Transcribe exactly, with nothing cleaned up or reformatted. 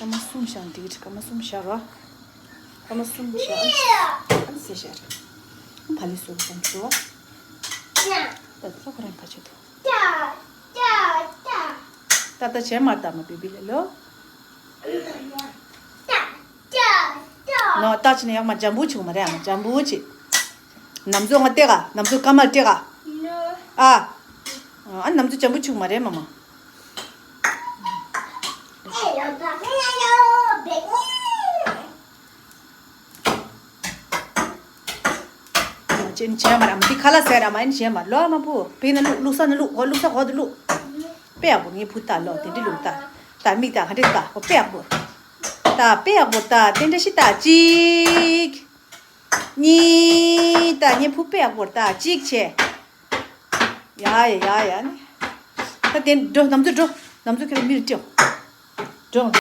སྐར་མ་གསུམ་བཞག་འདི་གི་སྐར་མ་གསུམ་བཞག་རོ། སྐར་མ་གསུམ་བཞག་ཨ་ནི་ཟེར་བཞག་རེད། ཨ་ཕ་ལི་སུ་གང་ཚོ། ད་ད་ཁོ་རང་ཕ་ཆེ་དོ། ད་ད་བྱས་མར་ད་མ་བི་བི་ལེ་ལོ། ནོ་ད་ཅི་ནས་ཡག་མ་འཇམ་པོ་ཆུག་མ་རེད་ཨ་མ་འཇམ་པོ་ཆེ། ནམ་ཚོ་ང་བལྟས་ག་ནམ་ཚོ་སྐར་མ་བལྟས་ག་ཨ། ཨ་ནམ་ཚོ་འཇམ་པོ་ཆུག་མ་རེད་མ་མ། ཅན་བྱས་མ་ར་མ་འདི་ཁ་ལག་ཟེར་ར་མ་ཡིན་བྱས་མ་ལོ་ཨ་མ་བུ་བི་ན་ལུག་ལུག་ས་ན་ལུག་གོ་ལུག་ས་གོ་དུ་ལུག་དཔེ་ཡག་པོ་ངའི་བུ་ལྟ་ལོ་དེ་འདྲི་ལུག་ལྟ་ལྟ་མིག་ལྟ་ག་འདྲི་ལྟ་གོ་དཔེ་ཡག་པོ་ལྟ་དཔེ་ཡག་པོ་ལྟ་དེ་འདྲ་ཞིག་ལྟ་གཅིག་གཉིས་ལྟ་ངའི་བུ་དཔེ་ཡག་པོ་ལྟ་གཅིག་བྱས། ཡ་ཡ་ཡ་ཡ་ནི། ད་དེ་འགྲོ་ནམ་ཚོད་འགྲོ་ནམ་ཚོད་ཁྱེད་རང་མིར་སྤྲད། འགྲོ་